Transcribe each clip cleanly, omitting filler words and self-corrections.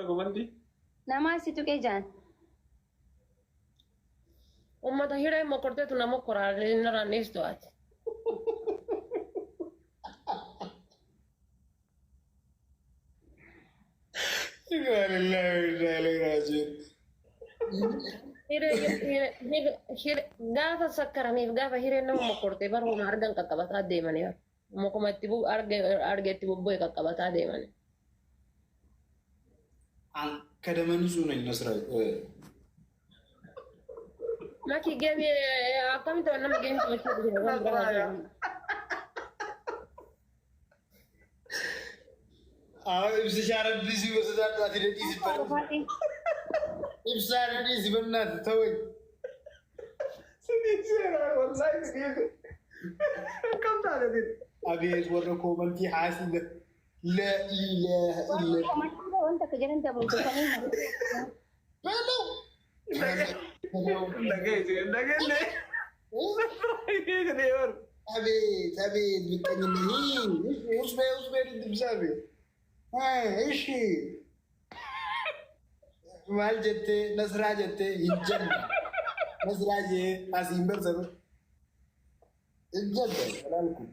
Warra komantii. Namaa si tuqee jaan. Uummata hiree mokorteetu nama koraa narraan dhiistu ati. Inna lillahi wa inna ilayhi raaji'uun. Hiree hiree hiree gaafa sakkaraniif gaafa hireen nama mokortee baruma argan qaqqabataa deemanii mukuma itti bu arge arge itti bubbu'e qaqqabataa deemanii. ከደመ ንጹህ ነኝ ነስራ Maki geemii akkamitti waan nama geemii taphachuu dhufe waan biraa haasa'u. ibsishaa rabbii si gosa ati dhadhiisi ibsaa dhadhiisi በእናትህ ተወኝ። Sinii wallahi sinii. Akkam taate አቤት ወረ ኮመንቲ ሐሲለ ለኢላሀ ኢለ Wanta akka jedhan dabaltanii በለው Dhageessi dhageesse. አቤት አቤት ምቀኝነት ውስቤ ውስቤ ድምሳቤ እሺ maal jettee nasraa jettee hin jenne nasraa jee asiin barsabe hin jenne walaalku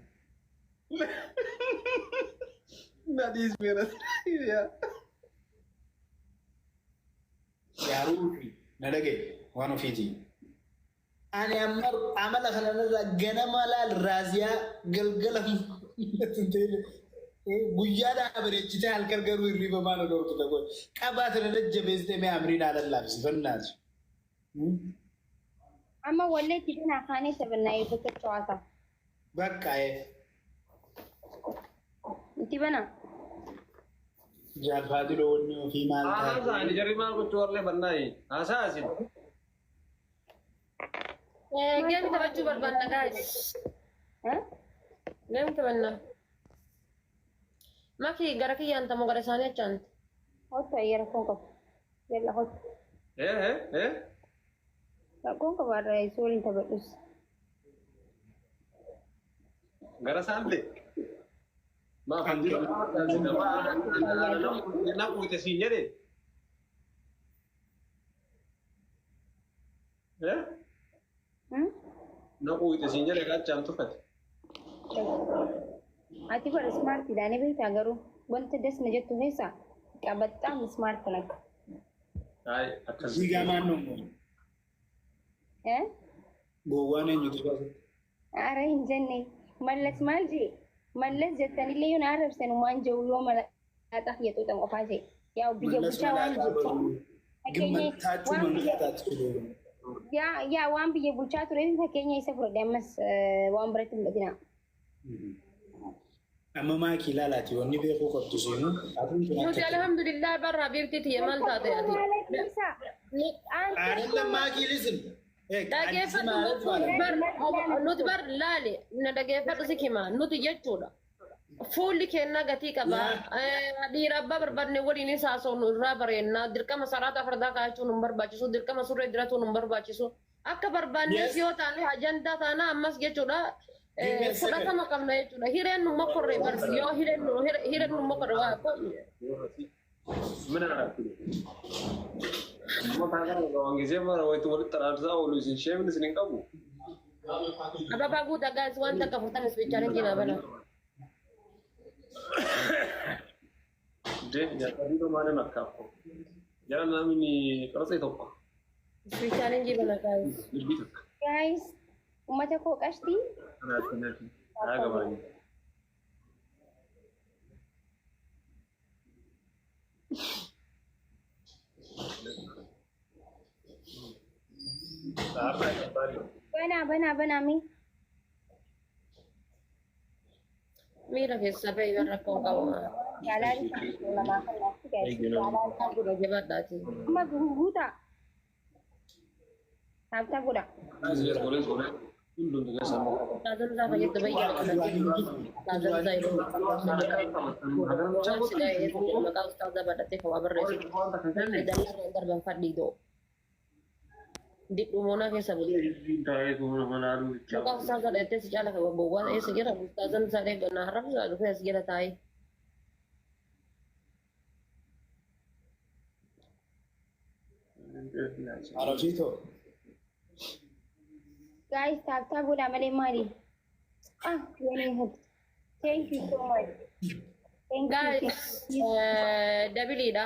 Nadhiis meera. Yaaruu na dhagaye waan ofiiti. Ani amma amala kanarraa ganama laal raaziyaa galgala guyyaadhaa bareechitee halkan garuu hirriba maal odootu ta'u qabaata na jabeessitee mee amriin alallaabsi fannaatu. Amma walleetti tana afaanii taphannaa eebbata ጨዋታ Bakka itti bana. jaalfaati dhoowwanni ofii maal taate. Haasaa ani jarri maal gochuu warree bannaayi. Haasaa asin. Geemii taphachuu barbaanna guys. Geemii taphanna. Maki gara kiyyaan tamoo gara isaanii achaanti. Hotu ayyee rakkoon qabu. Yalla hotu. Eh eh. Rakkoon qabu har'a isuu waliin taphadhus. Gara isaan Maaf na uwwite siin jedhe. Na uwwite siin jedhe qaachaan tuffate. Ati bara ismaartiidha ni beektaa garuu wanta das na jettu keessa qabaxxaam ismaart nagga. Ay akkas. Ziigaa maal noonu? Gowwaan eenyutu baasa? Ara hin jenne mallas maal jee mallas jettanillee yoo na arrabsan waan jiru yoo malaaxaa xiyyeexuutan qofaa jee yaa biyya Mallas bulchaa waan malaaxaa jiru. baruu gimmantaachuu Waan biyya manqaxaatu yaa yaa waan biyya bulchaa ture fakkeenya isa fudhadhe ammas waan biratti hin badina. Amma maakii ilaalaati wanni beekuu qabdu seenu. Nuti alhamdulillah barra habiibti tiyya maal taate ati. Aadalla maakii lisin. Dhageeffadhu nuti bar laali na dhageeffadhu si hima nuti jechuudha. Fuulli kennaa gatii qaba. Dhiira abbaa barbaadne waliin isaa haasofnu irraa bareenna. Dirqama saraata fardaa kaa'achuun nu barbaachisu. Dirqama surree diratuun nu barbaachisu. Akka barbaannes yoo taane ajandaa taana ammas jechuudha. Fudhatama qabna jechuudha. Hireen nu mokorre bar yoo hireen nu hireen nu mokorre waa ምን አደረኩ? Waan gisee mara wayitu walitti xaraarsaa oolu isin sheemni isin hin qabu. Ababaa guutaa gaas waan takka furtanis bichaalen jina bana. Deem maana nakkaafo. Jara namni qarxee tokko. Bichaalen jina gaas. Dubbii tokko. Guys, uummata koo qashtii. Kanaaf kanaaf. Haa gabaanii. Banaa banaa banaa mee. Miira keessa ba'e barra rakkoon qabu. Jaalali namaa kan naaf guys. Jaalali. Godha jabaadhaati. Amma guutaa. Taaptaa godha. Hundumtu keessa Ustaazan isaa fayyadda bayyee Ustaazan isaa yeroo maqaa ustaazaa badhatee kan waa barreessu. Dallarraan darban fadhiidoo. Didhumoonaa keessa bulu. Maqaa ustaazaa dhattee si caala kan gowwaa eessa jira ustaazan isaa dheeggannaa harrabsaa dhufee as jala taa'ee. Arafiitoo. Guys, tap tap godhaa malee maali? Ah, የኔ እህት thank you so much. Thank you. Guys, doubleiidha.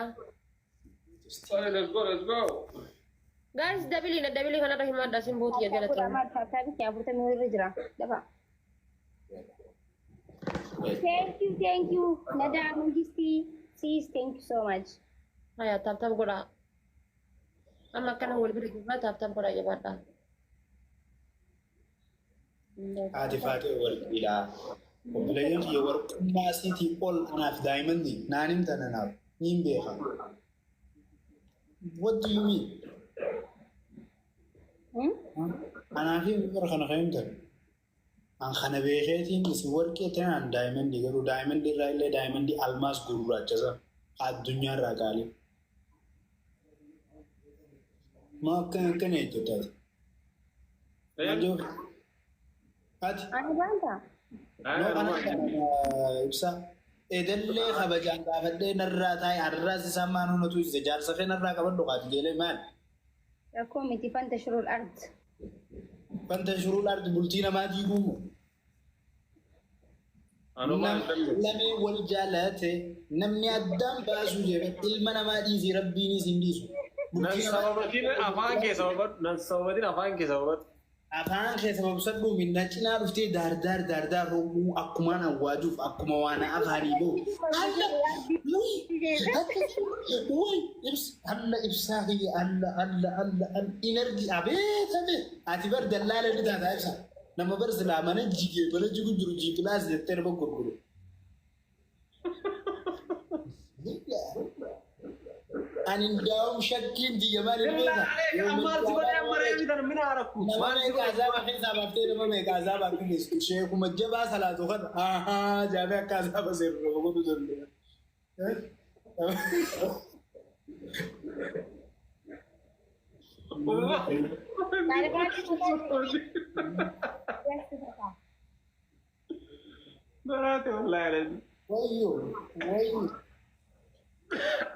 Sorry, let's go, let's go. Guys, doubleiidha. Double kanarra himaadha. Sin buuti Tap tap godhaa galatoon. maal tap tapitti 40 irra jira. Dafa. Thank you, thank you. Nada Mangisti. Sis, thank you so much. Haya, tap tap godhaa. Amma akkana wal bira jirra, tap tap godhaa, jabaadha. Haati faatee warqiidha. Obboleeyyan kiyya warqummaa isiitii ol anaaf daa'immanni naan himtan anaaf niin beeka. What do you mean? Hmm? Anaaf bara kana kan himtan. An kana beekeetiin isin warqee tanaan diamond garuu diamond irraa illee diamond almaas gurraacha sana addunyaa irraa qaalii. Maa akkana akkana jechuudha. Maal jedhu? Ati? Ani baanta. No, kana ibsa. Edellee kabajaan gaafadhee narraa taa'e har'aas isaan maan hunatu isa jaarsa kee narraa qabadhu qaati jeelee maal? Rakkoo miti فانتشروا الأرض. فانتشروا الأرض bultii namaa diiguumu. Anuma Lamee wal jaalate namni addaan baasuu jedhe ilma namaa dhiisi rabbiinis hin dhiisu. Nan Bultii namaa sababatiin afaan kee sababadhu. Nan sababatiin afaan kee sababadhu. Afaan kee sababsadhu minna cinaa dhuftee daar daar daar daar roobuu akkumaan awwaajuuf akkuma waan afaanii bahu. Alla wuy ibs alla ibsaa kiyya alla alla alla alla energy abeet abeet ati bar dallaala ni taata ibsa nama bar silaa mana jigee mana jigu jiru G plus jettee nama gurguru. Ani ndaawum shakkiin biyya maal hin beeka. Ammaal si godhee amma reebi tan mina harakku. Nama meeqa azaaba keessaa baaftee nama meeqa azaaba akka geessitu sheekuma jabaa salaatu kana ahaa jaamee akka azaaba seeru nama godhuu danda'a. Baraate wallaahi. Wayyoo wayyoo.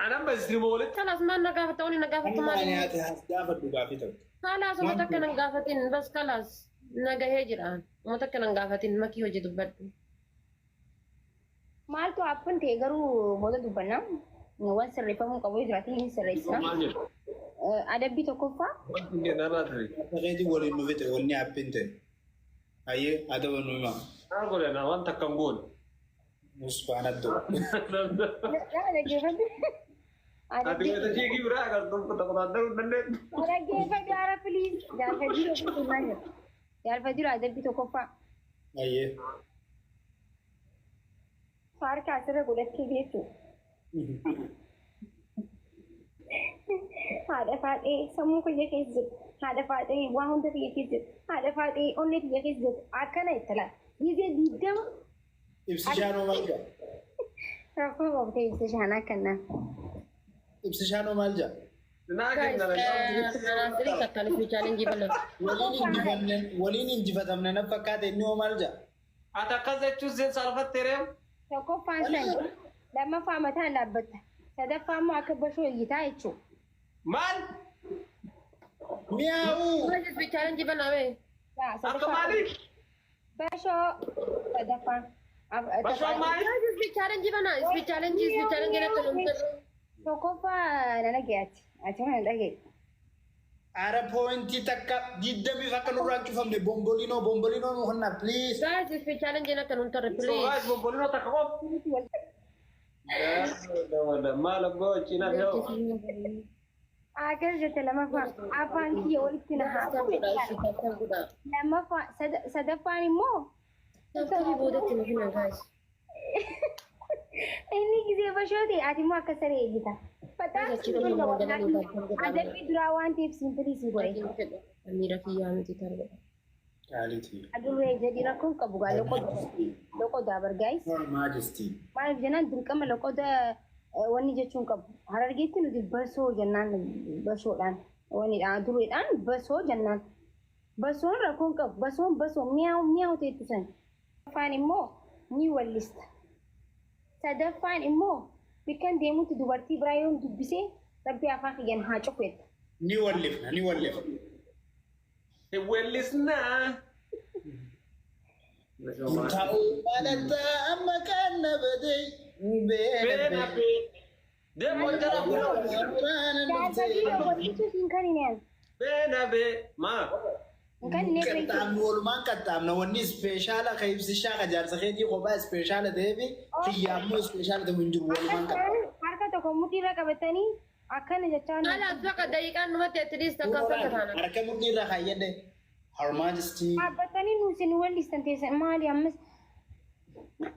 Anaan basirima walitti. Kalaas maal na gaafata? Oni na gaafatu Amma maali? ani ati as gaafadhu gaafii ta'u. Kalaas uummata akka nan gaafatin bas kalaas na gahee jira. Uummata akka nan gaafatin makii hojii dubbadhu. Maaltu happen ta'e garuu booda dubbanna. Waan sirreeffamuu qabu jiraate hin sirreessina. Maal jedhu? Adabbii tokkoffaa Wanti kennarraa ture. Akka waliin nu fixe wanni happen ta'e. Hayyee adaba nu himaa. Maal godhe na waan takka hin goone. Nus faana iddoo. Dhaggeeffadhu. Ati wayita sheekii biraa agartuu tokko taatee hin dandeettu. Dhaggeeffadhu ara please. Jaalfajjiru maal jedhu? Jaalfajjiru adabbii tokkoffaa. Hayyee. Harka asirra godhattee beektu. Haadha faadhee sammuu kiyya keessa jiru. Haadha faadhee waa hunda kiyya keessa jiru. Haadha faadhee onnee kiyya keessa jiru. Akkana itti laala. Gizee 20. Ibsishaanoo maal jedha? Rakkoo qabdee ibsishaan akkanaa. Ibsishaanoo maal jedha? Naa Guys, kenna. anaaf takkaan fi challenge bana. Waliin injifanne waliin injifatamne na fakkaate inni hoo maal jedha? Ati akkas jechuun seen saalfattee reem. Tokkoffaan san, lammaffaa mataan dhaabbatta. Sadaffaa immoo akka bashoo iyyitaa jechuudha. Maal? Miyaa'uu! Guys, fi challenge bana wee. Yaa, Akka sadaffaa maali? Bashoo sadaffaan. Bashoo maali? Guys, fi challenge bana. Fi challenge, fi challenge na tolumte. Tokkoffaa na dhagayaati. Ati mana dhagaye. Ara point takka 20f akka nurraan cufamne bombolinoo bombolinoo nu honna please. Guys, fi challenge na tolumte So please. guys, bombolino takka qof. Maal abboo cinaa yoo. Akkas jette lammaffaa afaan kiyya walitti na haa. Lammaffaa sadaffaan immoo Tap boodatti nu hima guys. Inni gisee bashoo ta'e ati immoo akka saree eeggita. Adabbii duraa waan ta'eef simple si godhe. Miira kiyyaa miti tarba. Qaalitii. Adurree jedhi rakkoon qabu gaa loqoda bar guys. Your Majesty. Maaliif jennaan dirqama loqoda wanni jechuun qabu. Harargeetti nuti basoo jennaan basoodhaan wanidhaan adurreedhaan basoo jennaan. Basoon rakkoon qabu basoon basoo mi'aawu mi'aawu ta'etu san. Afaan immoo ni wallista. Sadaffaan immoo bikkan deemutti dubartii biraa yoon dubbisee rabbi afaan kiyyan haa cufu jetta. Ni wallifna, ni wallifna. Weellisnaa. Ta'uu malataa amma kan na badee Beena bee. Deemu jara bulaa. Jaalladhi wallisu siin kan hin yaadu. Beena bee. Maa. Kan inni beeku. Qaxxaamnu, walumaan qaxxaamna. Wanni special ka ibsishaa ka jaarsa keetii kophaa special ta'eefi kiyya ammoo special ta'u hin jiru, walumaan qaxxaamna. Harka tokko mudhiirra qabatanii akkana jechaa. Alaas baqa, daqiiqaan numatti at least takka takka taana. Harka mudhii irra kaayyadhe. Her Majesty. Dhaabbatanii nu isin wallistan teessan maali? Ammas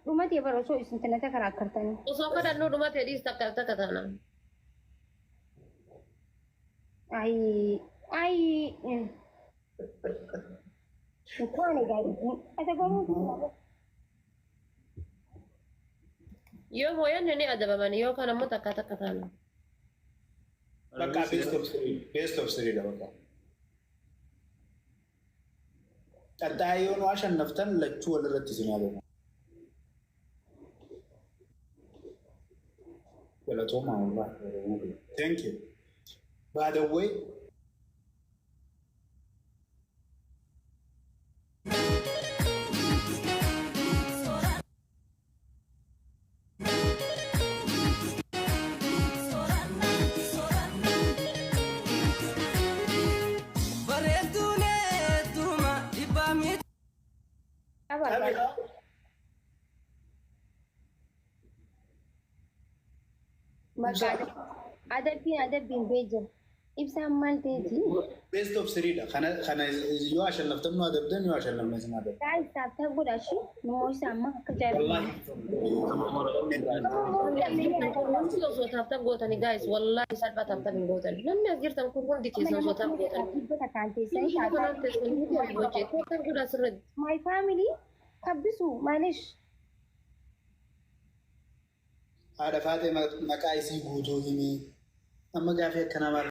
dhumatee bara osoo isin tinata karaa akkartanii. Osoo kadhannuu dhumate, at least takka takka taana. Ayi ayi. Taane gaarii. Ata garuu. Yoo mooyanne ni adabaman, yoo kan ammoo takka takka taana. Bakka best of three. Best of three dha bakka. Qaxxaayee yoo nu ashannaftan lachuu walirratti isin adabu. Galatooma wallahi. Thank you. By the way, Bareedduun hedduma dhibbaa miti. Qaba. Bakka adabbiin bee jira. Ibsaan maal ta'eeti? Best of three dha. Kana yoo ashannaftan nu adabdan, yoo ashannafne isin adabdan. Guys, tap tap godhaa shi. Immoo isa amma akka jaalladhu. Wallahi. Hundi osoo tap tap gootanii, guys, wallahi salphaa tap tap hin gootan. Namni as jirtan kun hundi keessan osoo tap gootan. Dhibba takkaan teessanii Hundi kanaan teessan hundi hojii tap tap godhaa sirriitti. My family kabbisu maalish. Haadha Faatee maqaa isii guutuu himii. Amma gaafii akkanaa maal?